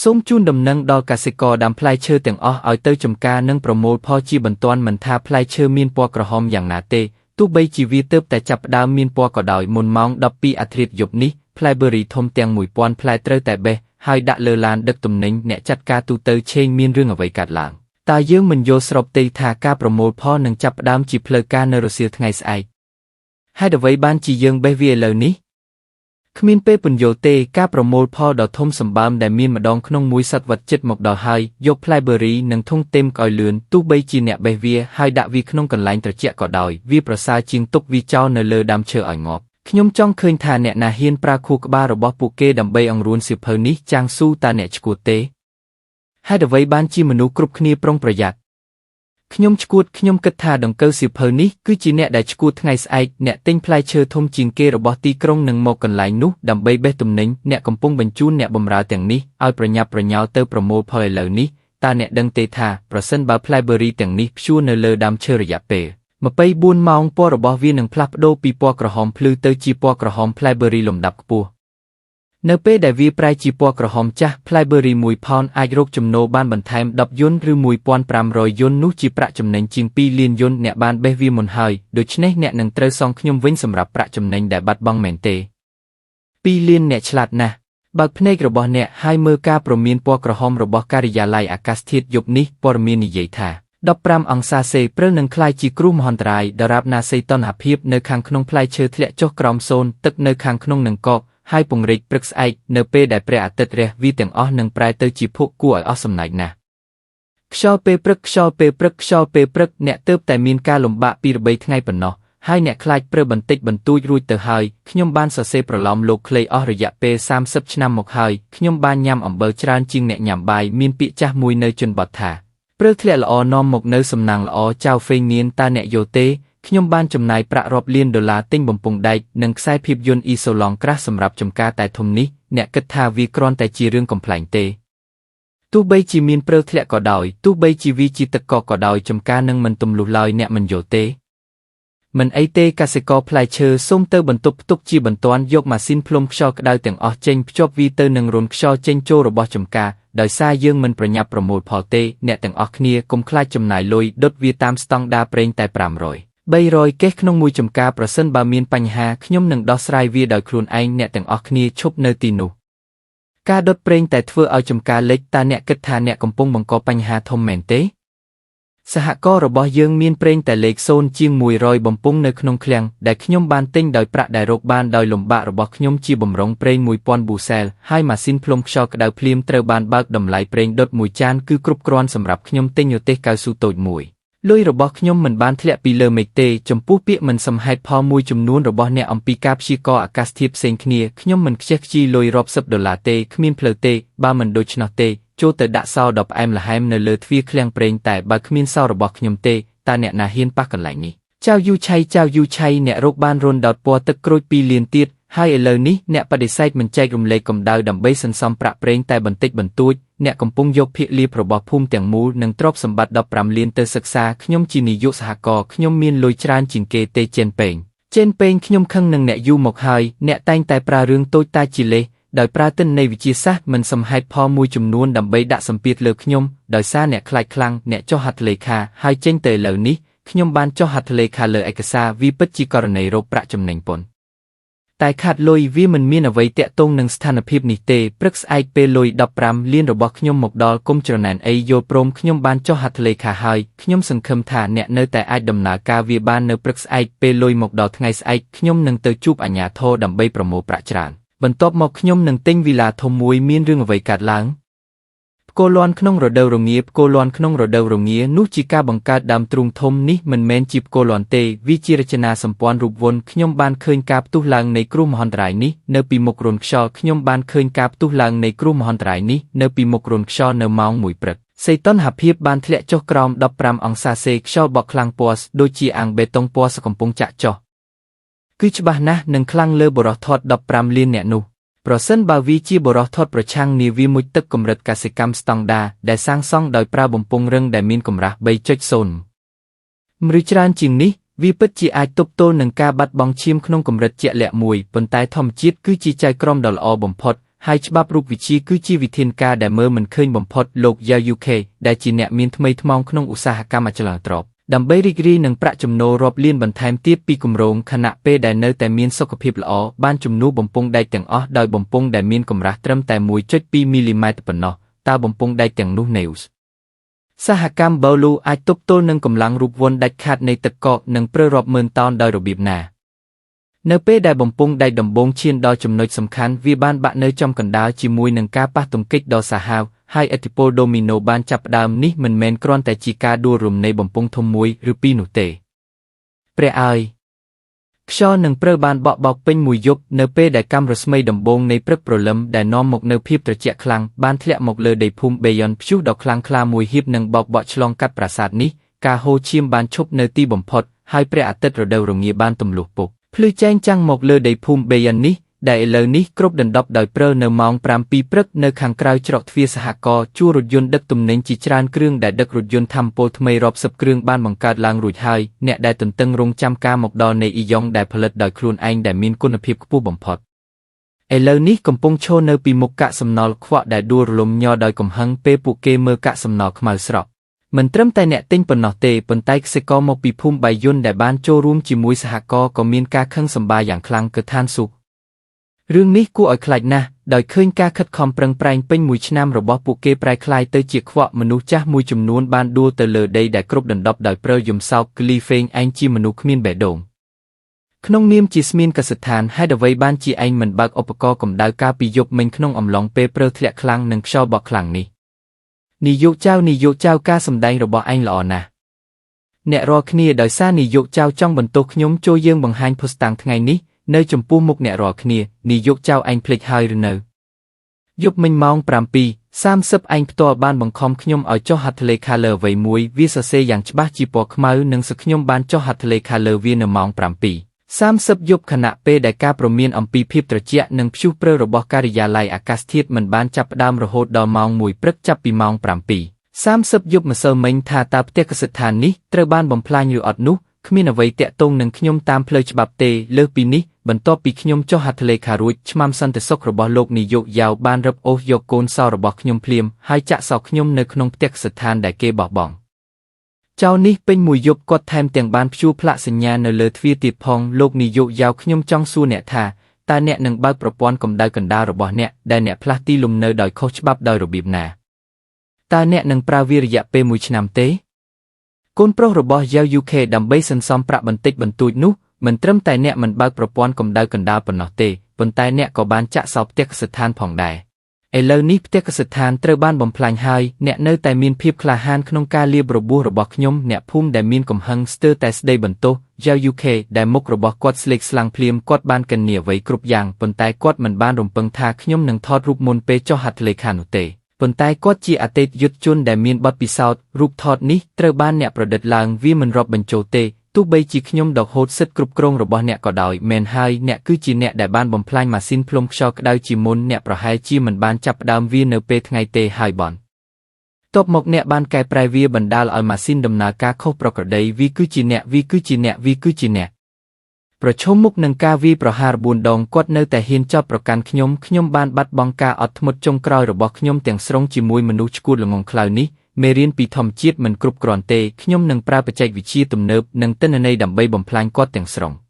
សូមជូនដំណឹងដល់កសិករដាំផ្លែឈើទាំងអស់ឲ្យទៅចំការនិងប្រមូលផលជាបន្ទាន់មិនថាផ្លែឈើមានពណ៌ក្រហមយ៉ាងណាទេទោះបីជាវាទើបតែចាប់ផ្ដើមមានពណ៌ក៏ដោយមុនម៉ោង12អាធ្រាត្រយប់នេះផ្លែបឺរីធំទាំង1000ផ្លែត្រូវតែបេះហើយដាក់លើឡានដឹកទំនិញអ្នកចាត់ការទូទៅឆេងមានរឿងអ្វីកើតឡើងតើយើងមិនយល់ស្របទេថាការប្រមូលផលនឹងចាប់ផ្ដើមជាផ្លូវការនៅរសៀលថ្ងៃស្អែកហេតុអ្វីបានជាយើងបេះវាឥឡូវនេះគ្មានពេលពន្យល់ទេការប្រមូលផលដ៏ធំសម្បើមដែលមានម្ដងក្នុងមួយសតវត្សជិតមកដល់ហើយយកផ្លែបឺរីនិងធុងទេមកឲ្យលឿនទោះបីជាអ្នកបេះវាហើយដាក់វាក្នុងកន្លែងត្រជាក់ក៏ដោយវាប្រសើរជាងទុកវាចោលនៅលើដើមឈើឲ្យងាប់ខ្ញុំចង់ឃើញថាអ្នកណាហ៊ានប្រើខួរក្បាលរបស់ពួកគេដើម្បីអង្រួនសៀវភៅនេះចាងស៊ូតើអ្នកឈួតទេហេតុអ្វីបានជាមនុស្សគ្រប់គ្នាប្រុងប្រយ័ត្នខ្ញុំឈួតខ្ញុំគិតថាដង្កូវសៀវភៅនេះគឺជាអ្នកដែលឈួតថ្ងៃស្អែកអ្នកទិញផ្លែឈើធំជាងគេរបស់ទីក្រុងនឹងមកកន្លែងនោះដើម្បីបេះទំនិញអ្នកកំពុងបញ្ជូនអ្នកបម្រើទាំងនេះឲ្យប្រញាប់ប្រញាល់ទៅប្រមូលផលឥឡូវនេះតើអ្នកដឹងទេថាប្រសិនបើផ្លែបឺរីទាំងនេះព្យួរនៅលើដើមឈើរយៈពេល24ម៉ោងពណ៌របស់វានឹងផ្លាស់ប្ដូរពីពណ៌ក្រហមភ្លឺទៅជាពណ៌ក្រហមផ្លែបឺរីលំដាប់ខ្ពស់នៅពេលដែលវាប្រែជាពណ៌ក្រហមចាស់ផ្លែបឺរី1ផោនអាចរកចំណូលបានបន្ថែម10យុនឬ1500យុននោះជាប្រាក់ចំណេញជាង2លានយុនអ្នកបានបេះវាមុនហើយដូច្នេះអ្នកនឹងត្រូវសងខ្ញុំវិញសម្រាប់ប្រាក់ចំណេញដែលបាត់បង់មែនទេ2លានអ្នកឆ្លាតណាស់បើកភ្នែករបស់អ្នកហើយមើលការព្រមានពណ៌ក្រហមរបស់ការិយាល័យអាកាសធាតុយប់នេះព័ត៌មាននិយាយថា15អង្សាសេព្រិលនឹងក្លាយជាគ្រោះមហន្តរាយដរាបណាសីតុណ្ហភាពនៅខាងក្នុងផ្លែឈើធ្លាក់ចុះក្រោមសូន្យទឹកនៅខាងក្នុងនឹងកកហើយពង្រីកព្រឹកស្អែកនៅពេលដែលព្រះអាទិត្យរះវាទាំងអស់នឹងប្រែទៅជាភក់គួរឲ្យអស់សំណើចណាស់ខ្យល់ពេលព្រឹកខ្យល់ពេលព្រឹកខ្យល់ពេលព្រឹកអ្នកទើបតែមានការលំបាកពី3ថ្ងៃប៉ុណ្ណោះហើយអ្នកខ្លាចព្រើបន្តិចបន្តួចរួចទៅហើយខ្ញុំបានសរសេរប្រឡំលោកខ្លីអស់រយៈពេល30ឆ្នាំមកហើយខ្ញុំបានញ៉ាំអំបិលច្រើនជាងអ្នកញ៉ាំបាយមានពាក្យចាស់មួយនៅជនបទថាព្រើធ្លាក់ល្អនាំមកនៅសំណាងល្អចៅហ្វេងនៀនតើអ្នកយល់ទេខ្ញុំបានចំណាយប្រាក់រាប់លានដុល្លារទិញបំពង់ដែកនិងខ្សែភាពយន្តអ៊ីសូឡង់ក្រាស់សម្រាប់ចំការតែធំនេះអ្នកគិតថាវាគ្រាន់តែជារឿងកំប្លែងទេទោះបីជាមានព្រើធ្លាក់ក៏ដោយទោះបីជាវាជាទឹកកកក៏ដោយចំការនឹងមិនទម្លុះឡើយអ្នកមិនយល់ទេមិនអីទេកសិករផ្លែឈើសូមទៅបន្ទប់ផ្ទុកជាបន្ទាន់យកម៉ាស៊ីនផ្លុំខ្យល់ក្តៅទាំងអស់ចេញភ្ជាប់វាទៅនឹងរន្ធខ្យល់ចេញចូលរបស់ចំការដោយសារយើងមិនប្រញាប់ប្រមូលផលទេអ្នកទាំងអស់គ្នាកុំខ្លាចចំណាយលុយដុតវាតាមស្តង់ដារប្រេងតែ500 300កេះក្នុងមួយចំការប្រសិនបើមានបញ្ហាខ្ញុំនឹងដោះស្រាយវាដោយខ្លួនឯងអ្នកទាំងអស់គ្នាឈប់នៅទីនោះការដុតប្រេងតែធ្វើឲ្យចំការលិចតើអ្នកគិតថាអ្នកកំពុងបង្កបញ្ហាធំមែនទេសហករណ៍របស់យើងមានប្រេងតែលេខ0ជាង100បំពង់នៅក្នុងឃ្លាំងដែលខ្ញុំបានទិញដោយប្រាក់ដែលរកបានដោយលំបាករបស់ខ្ញុំជាបំរុងប្រេង1000ប៊ូសែលហើយម៉ាស៊ីនផ្លុំខ្យល់ក្តៅភ្លាមត្រូវបានបើកតម្លៃប្រេងដុតមួយចានគឺគ្រប់គ្រាន់សម្រាប់ខ្ញុំទិញរទេះកៅស៊ូតូចមួយលុយរបស់ខ្ញុំមិនបានធ្លាក់ពីលើមេឃទេចំពោះពាក្យមិនសមហេតុផលមួយចំនួនរបស់អ្នកអំពីការព្យាករណ៍អាកាសធាតុផ្សេងគ្នាខ្ញុំមិនខ្ជះខ្ជាយលុយរាប់សិបដុល្លារទេគ្មានផ្លូវទេបើមិនដូច្នោះទេចូលទៅដាក់សោដ៏ផ្អែមល្ហែមនៅលើទ្វារឃ្លាំងប្រេងតែបើគ្មានសោរបស់ខ្ញុំទេតើអ្នកណាហ៊ានប៉ះកន្លែងនេះចៅយូឆៃចៅយូឆៃអ្នករកបានរុនដោតពណ៌ទឹកក្រូច2លានទៀតហើយឥឡូវនេះអ្នកបដិសេធមិនចែករំលែកកម្ដៅដើម្បីសន្សំប្រាក់ប្រេងតែបន្តិចបន្តួចអ្នកកំពុងយកភាគលាភរបស់ភូមិទាំងមូលនិងទ្រព្យសម្បត្តិ15លានទៅសិក្សាខ្ញុំជានាយកសហករណ៍ខ្ញុំមានលុយច្រើនជាងគេទេចេនពេងចេនពេងខ្ញុំខឹងនឹងអ្នកយូរមកហើយអ្នកតែងតែប្រើរឿងតូចតាចជាលេសដោយប្រើទិន្នន័យវិទ្យាសាស្ត្រមិនសមហេតុផលមួយចំនួនដើម្បីដាក់សម្ពាធលើខ្ញុំដោយសារអ្នកខ្លាចខ្លាំងអ្នកចុះហត្ថលេខាហើយចេញទៅឥឡូវនេះខ្ញុំបានចុះហត្ថលេខាលើឯកសារវាពិតជាករណីរកប្រាក់ចំណេញប៉ុនតែខាតលុយវាមិនមានអ្វីតាក់ទងនឹងស្ថានភាពនេះទេព្រឹកស្អែកពេលលុយ15លានរបស់ខ្ញុំមកដល់គុំច្រណែនអីយល់ព្រមខ្ញុំបានចុះហត្ថលេខាហើយខ្ញុំសង្ឃឹមថាអ្នកនៅតែអាចដំណើរការវាបាននៅព្រឹកស្អែកពេលលុយមកដល់ថ្ងៃស្អែកខ្ញុំនឹងទៅជួបអាជ្ញាធរដើម្បីប្រមូលប្រាក់ច្រើនបន្ទាប់មកខ្ញុំនឹងទិញវីឡាធំមួយមានរឿងអ្វីកើតឡើងផ្គរលាន់ក្នុងរដូវរងាផ្គរលាន់ក្នុងរដូវរងានោះជាការបង្កើតដើមទ្រូងធំនេះមិនមែនជាផ្គរលាន់ទេវាជារចនាសម្ព័ន្ធរូបវន្តខ្ញុំបានឃើញការផ្ទុះឡើងនៃគ្រោះមហន្តរាយនេះនៅពីមុខរន្ធខ្យល់ខ្ញុំបានឃើញការផ្ទុះឡើងនៃគ្រោះមហន្តរាយនេះនៅពីមុខរន្ធខ្យល់នៅម៉ោង1ព្រឹកសីតុណ្ហភាពបានធ្លាក់ចុះក្រោម15អង្សាសេខ្យល់បក់ខ្លាំងពណ៌ដូចជាអាំងបេតុងពណ៌សកំពុងចាក់ចុះគឺច្បាស់ណាស់នឹងខ្លាំងលើបុរសធាត់15លានអ្នកនោះប្រសិនបើវាជាបុរសធាត់ប្រឆាំងនាវាមុជទឹកកម្រិតកសិកម្មស្តង់ដាដែលសាងសង់ដោយប្រើបំពង់រឹងដែលមានកម្រាស់ 3.0 ឬច្រើនជាងនេះវាពិតជាអាចទប់ទល់នឹងការបាត់បង់ឈាមក្នុងកម្រិតជាក់លាក់មួយប៉ុន្តែធម្មជាតិគឺជាចៅក្រមដ៏ល្អបំផុត ហើយច្បាប់រូបវិទ្យាគឺជាវិធានការដែលមើលមិនឃើញបំផុតលោក Yao UK ដែលជាអ្នកមានថ្មីថ្មោងក្នុងឧស្សាហកម្មអចលនទ្រព្យដើម្បីរីករាយនឹងប្រាក់ចំណូលរាប់លានបន្ថែមទៀតពីគម្រោងខណៈពេលដែលនៅតែមានសុខភាពល្អបានជំនួសបំពង់ដែកទាំងអស់ដោយបំពង់ដែលមានកម្រាស់ត្រឹមតែ1.2មីលីម៉ែត្រប៉ុណ្ណោះតើបំពង់ដែកទាំងនោះនៅសហកម្មបូលូអាចទប់ទល់នឹងកម្លាំងរូបវន្តដាច់ខាតនៃទឹកកកនិងព្រើរាប់ម៉ឺនតោនដោយរបៀបណានៅពេលដែលបំពង់ដែកដំបូងឈានដល់ចំណុចសំខាន់វាបានបាក់នៅចំកណ្ដាលជាមួយនឹងការប៉ះទង្គិចដ៏សាហាវហើយឥទ្ធិពលដូមីណូបានចាប់ផ្ដើមនេះមិនមែនគ្រាន់តែជាការដួលរំនៃបំពង់ធំមួយឬពីរនោះទេព្រះអើយខ្យល់និងព្រើបានបក់បោកពេញមួយយប់នៅពេលដែលកាំរស្មីដំបូងនៃព្រឹកព្រលឹមដែលនាំមកនូវភាពត្រជាក់ខ្លាំងបានធ្លាក់មកលើដីភូមិបេយ៉ុនព្យុះដ៏ខ្លាំងក្លាមួយហៀបនឹងបោកបក់ឆ្លងកាត់ប្រាសាទនេះការហូរឈាមបានឈប់នៅទីបំផុតហើយព្រះអាទិត្យរដូវរងាបានទម្លុះពុកភ្លឺចែងចាំងមកលើដីភូមិបេយ៉ុននេះដែលឥឡូវនេះគ្រប់ដណ្ដប់ដោយព្រើនៅម៉ោង7ព្រឹកនៅខាងក្រៅច្រកទ្វារសហករណ៍ជួររថយន្តដឹកទំនិញជាច្រើនគ្រឿងដែលដឹករថយន្តធម្មពលថ្មីរាប់សិបគ្រឿងបានបង្កើតឡើងរួចហើយអ្នកដែលទន្ទឹងរង់ចាំការមកដល់នៃអ៊ីយ៉ុងដែលផលិតដោយខ្លួនឯងដែលមានគុណភាពខ្ពស់បំផុតឥឡូវនេះកំពុងឈរនៅពីមុខកាកសំណល់ខ្វក់ដែលដួលរលំញ័រដោយកំហឹងពេលពួកគេមើលកាកសំណល់ខ្មៅស្រក់មិនត្រឹមតែអ្នកទិញប៉ុណ្ណោះទេប៉ុន្តែកសិករមកពីភូមិបាយយុនដែលបានចូលរួមជាមួយសហករណ៍ក៏មានការខឹងសម្បារយ៉ាងខ្លាំងគឺឋានសុខរឿងនេះគួរឲ្យខ្លាចណាស់ដោយឃើញការខិតខំប្រឹងប្រែងពេញមួយឆ្នាំរបស់ពួកគេប្រែក្លាយទៅជាខ្វក់មនុស្សចាស់មួយចំនួនបានដួលទៅលើដីដែលគ្រប់ដណ្ដប់ដោយព្រើយំសោកក្លីហ្វេងឯងជាមនុស្សគ្មានបេះដូងក្នុងនាមជាស្មានកសិដ្ឋានហេតុអ្វីបានជាឯងមិនបើកឧបករណ៍កម្ដៅកាលពីយប់មិញក្នុងអំឡុងពេលព្រើធ្លាក់ខ្លាំងនិងខ្យល់បក់ខ្លាំងនេះនាយកចៅនាយកចៅការសម្ដែងរបស់ឯងល្អណាស់អ្នករាល់គ្នាដោយសារនាយកចៅចង់បន្ទោសខ្ញុំចូលយើងបង្ហាញភស្តុតាងថ្ងៃនេះនៅចំពោះមុខអ្នករាល់គ្នានាយកចៅឯងភ្លេចហើយឬនៅយប់មិញម៉ោង7:30ឯងផ្ទាល់បានបង្ខំខ្ញុំឲ្យចុះហត្ថលេខាលើអ្វីមួយវាសរសេរយ៉ាងច្បាស់ជាពណ៌ខ្មៅនិងសខ្ញុំបានចុះហត្ថលេខាលើវានៅម៉ោង7:30យប់ខណៈពេលដែលការព្រមានអំពីភាពត្រជាក់និងព្យុះព្រើរបស់ការិយាល័យអាកាសធាតុមិនបានចាប់ផ្ដើមរហូតដល់ម៉ោង1ព្រឹកចាប់ពីម៉ោង7:30យប់ម្សិលមិញថាតើផ្ទះកសិដ្ឋាននេះត្រូវបានបំផ្លាញឬអត់នោះគ្មានអ្វីតាក់ទងនឹងខ្ញុំតាមផ្លូវច្បាប់ទេលើសពីនេះបន្ទាប់ពីខ្ញុំចុះហត្ថលេខារួចឆ្មាំសន្តិសុខរបស់លោកនាយកយ៉ាវបានរឹបអូសយកកូនសោរបស់ខ្ញុំភ្លាមហើយចាក់សោខ្ញុំនៅក្នុងផ្ទះកសិដ្ឋានដែលគេបោះបង់ចោលនេះពេញមួយយប់គាត់ថែមទាំងបានព្យួរផ្លាកសញ្ញានៅលើទ្វារទៀតផងលោកនាយកយ៉ាវខ្ញុំចង់សួរអ្នកថាតើអ្នកនឹងបើកប្រព័ន្ធកម្ដៅកណ្ដាលរបស់អ្នកដែលអ្នកផ្លាស់ទីលំនៅដោយខុសច្បាប់ដោយរបៀបណាតើអ្នកនឹងប្រើវារយៈពេល1ឆ្នាំទេកូនប្រុសរបស់ Yao UK ដើម្បីសន្សំប្រាក់បន្តិចបន្តួចនោះមិនត្រឹមតែអ្នកមិនបើកប្រព័ន្ធកម្ដៅកណ្ដាលប៉ុណ្ណោះទេប៉ុន្តែអ្នកក៏បានចាក់សោផ្ទះកសិដ្ឋានផងដែរឥឡូវនេះផ្ទះកសិដ្ឋានត្រូវបានបំផ្លាញហើយអ្នកនៅតែមានភាពក្លាហានក្នុងការលាបរបួសរបស់ខ្ញុំអ្នកភូមិដែលមានកំហឹងស្ទើរតែស្ដីបន្ទោស Yao UK ដែលមុខរបស់គាត់ស្លេកស្លាំងភ្លាមគាត់បានកិននីអ្វីគ្រប់យ៉ាងប៉ុន្តែគាត់មិនបានរំពឹងថាខ្ញុំនឹងថតរូបមុនពេលចុះហត្ថលេខានោះទេប៉ុន្តែគាត់ជាអតីតយុទ្ធជនដែលមានបទពិសោធន៍រូបថតនេះត្រូវបានអ្នកប្រឌិតឡើងវាមិនរាប់បញ្ចូលទេទោះបីជាខ្ញុំដកហូតសិទ្ធិគ្រប់គ្រងរបស់អ្នកក៏ដោយមែនហើយអ្នកគឺជាអ្នកដែលបានបំផ្លាញម៉ាស៊ីនផ្លុំខ្យល់ក្តៅជាមុនអ្នកប្រហែលជាមិនបានចាប់ផ្ដើមវានៅពេលថ្ងៃទេហើយបនតបមកអ្នកបានកែប្រែវាបណ្ដាលឲ្យម៉ាស៊ីនដំណើរការខុសប្រក្រតីវាគឺជាអ្នកវាគឺជាអ្នកវាគឺជាអ្នកប្រឈមមុខនឹងការវាយប្រហារ4ដងគាត់នៅតែហ៊ានចោទប្រកាន់ខ្ញុំខ្ញុំបានបាត់បង់ការអត់ធ្មត់ចុងក្រោយរបស់ខ្ញុំទាំងស្រុងជាមួយមនុស្សឆ្កួតល្ងង់ខ្លៅនេះមេរៀនពីធម្មជាតិមិនគ្រប់គ្រាន់ទេខ្ញុំនឹងប្រើបច្ចេកវិទ្យាទំនើបនិងទិន្នន័យដើម្បីបំផ្លាញគាត់ទាំងស្រុង។